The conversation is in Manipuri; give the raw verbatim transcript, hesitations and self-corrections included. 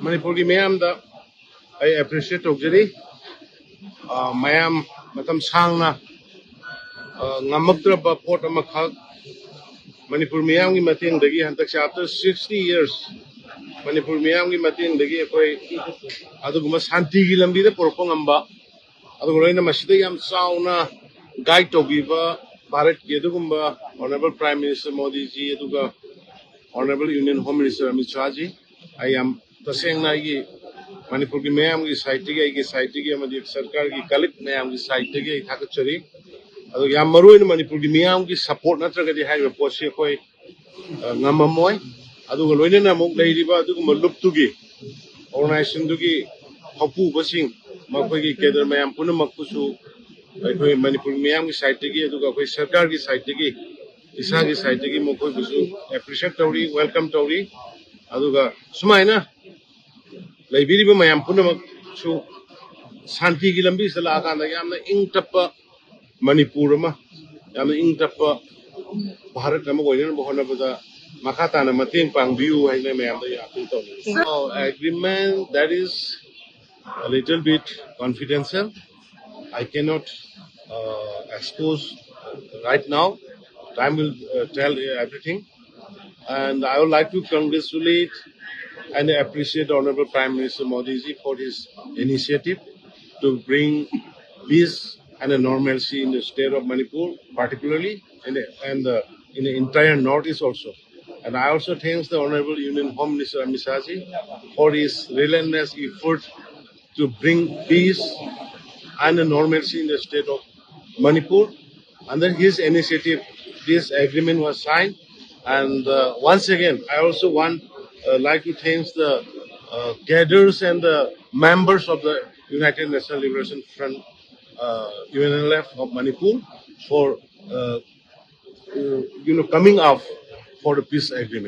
ꯃꯅꯤꯄꯨꯔꯒꯤ ꯃꯤꯌꯥꯝꯗ ꯑꯩ ꯑꯦꯄ꯭ꯔꯤꯁꯤꯌꯦꯠ ꯇꯧꯖꯔꯤ꯫ ꯑ, ꯃꯌꯥꯝ ꯃꯇꯝ ꯁꯥꯡꯅ, ꯑ, ꯉꯝꯃꯛꯇ꯭ꯔꯕ ꯄꯣꯠ ꯑꯃꯈꯛ ꯃꯅꯤꯄꯨꯔ ꯃꯤꯌꯥꯝꯒꯤ ꯃꯇꯦꯡꯗꯒꯤ ꯍꯟꯗꯛꯁꯦ after sixty years ꯃꯅꯤꯄꯨꯔ ꯃꯤꯌꯥꯝꯒꯤ ꯃꯇꯦꯡꯗꯒꯤ ꯑꯩꯈꯣꯏ ꯑꯗꯨꯒꯨꯝꯕ ꯁꯥꯟꯇꯤꯒꯤ ꯂꯝꯕꯤꯗ ꯄꯨꯔꯛꯄ ꯉꯝꯕ, ꯑꯗꯨꯒ ꯂꯣꯏꯅ ꯃꯁꯤꯗ ꯌꯥꯝ ꯆꯥꯎꯅ ꯒꯥꯏꯗ ꯇꯧꯕꯤꯕ ꯚꯥꯔꯠꯀꯤ ꯑꯗꯨꯒꯨꯝꯕ Honourable Prime Minister ꯃꯣꯗꯤꯖꯤ, ꯑꯗꯨꯒ Honourable Union Home Minister Amit ꯁꯥꯍꯖꯤ, ꯑꯩ ꯌꯥꯝ ꯇꯁꯦꯡꯅ ꯑꯩꯒꯤ ꯃꯅꯤꯄꯨꯔꯒꯤ ꯃꯤꯌꯥꯝꯒꯤ ꯁꯥꯏꯠꯇꯒꯤ, ꯑꯩꯒꯤ ꯁꯥꯏꯠꯇꯒꯤ ꯑꯃꯗꯤ ꯁꯔꯀꯥꯔꯒꯤ ꯀꯂꯤꯛ ꯃꯌꯥꯝꯒꯤ ꯁꯥꯏꯠꯇꯒꯤ ꯑꯩ ꯊꯥꯒꯠꯆꯔꯤ꯫ ꯑꯗꯨꯒ ꯌꯥꯝ ꯃꯔꯨꯑꯣꯏꯅ ꯃꯅꯤꯄꯨꯔꯒꯤ ꯃꯤꯌꯥꯝꯒꯤ ꯁꯄꯣꯔꯠ ꯅꯠꯇ꯭ꯔꯒꯗꯤ ꯍꯥꯏꯔꯤꯕ ꯄꯣꯠꯁꯤ ꯑꯩꯈꯣꯏ, ꯑ, ꯉꯝꯃꯝꯃꯣꯏ꯫ ꯑꯗꯨꯒ ꯂꯣꯏꯅꯅ ꯑꯃꯨꯛ ꯂꯩꯔꯤꯕ ꯑꯗꯨꯒꯨꯝꯕ ꯂꯨꯞꯇꯨꯒꯤ, ꯑꯣꯔꯒꯅꯥꯏꯖꯦꯁꯟꯗꯨꯒꯤ ꯍꯧꯄꯨꯕꯁꯤꯡ, ꯃꯈꯣꯏꯒꯤ ꯀꯦꯗꯔ ꯃꯌꯥꯝ ꯄꯨꯝꯅꯃꯛꯄꯨꯁꯨ ꯑꯩꯈꯣꯏ ꯃꯅꯤꯄꯨꯔ ꯃꯤꯌꯥꯝꯒꯤ ꯁꯥꯏꯠꯇꯒꯤ, ꯑꯗꯨꯒ ꯑꯩꯈꯣꯏ ꯁꯔꯀꯥꯔꯒꯤ ꯁꯥꯏꯠꯇꯒꯤ, ꯏꯁꯥꯒꯤ ꯁꯥꯏꯠꯇꯒꯤ ꯃꯈꯣꯏꯕꯨꯁꯨ ꯑꯦꯄ꯭ꯔꯤꯁꯤꯌꯦꯠ ꯇꯧꯔꯤ, ꯋꯦꯜꯀꯝ ꯇꯧꯔꯤ꯫ ꯑꯗꯨꯒ ꯁꯨꯃꯥꯏꯅ ꯂꯩꯕꯤꯔꯤꯕ ꯃꯌꯥꯝ ꯄꯨꯝꯅꯃꯛꯁꯨ ꯁꯥꯟꯇꯤꯒꯤ ꯂꯝꯕꯤꯁꯤꯗ ꯂꯥꯛꯑꯀꯥꯟꯗ ꯌꯥꯝꯅ ꯏꯪ ꯇꯞꯄ ꯃꯅꯤꯄꯨꯔ ꯑꯃ, ꯌꯥꯝꯅ ꯏꯪ ꯇꯞꯄ ꯚꯥꯔꯠ ꯑꯃ ꯑꯣꯏꯅꯅꯕ ꯍꯣꯠꯅꯕꯗ ꯃꯈꯥ ꯇꯥꯅ ꯃꯇꯦꯡ ꯄꯥꯡꯕꯤꯌꯨ ꯍꯥꯏꯅ ꯃꯌꯥꯝꯗ ꯑꯩ ꯑꯥꯄꯤꯜ ꯇꯧꯅꯤꯡꯉꯤ꯫ So, agreement that is a little bit confidential. I cannot, uh, expose right now. Time will, uh, tell everything. And I would like to congratulate and appreciate Honorable Prime Minister Modi ji for his initiative to bring peace and a normalcy in the state of Manipur, particularly in the, and the, in the entire Northeast also. And I also thank the Honorable Union Home Minister Amit Shah ji for his relentless effort to bring peace and a normalcy in the state of Manipur. Under his initiative, this agreement was signed. And, uh, once again, I also want, uh, like to thank the, uh, cadres and the members of the United National Liberation Front, uh, U N L F of Manipur, for, uh, uh, you know, coming up for the peace agreement.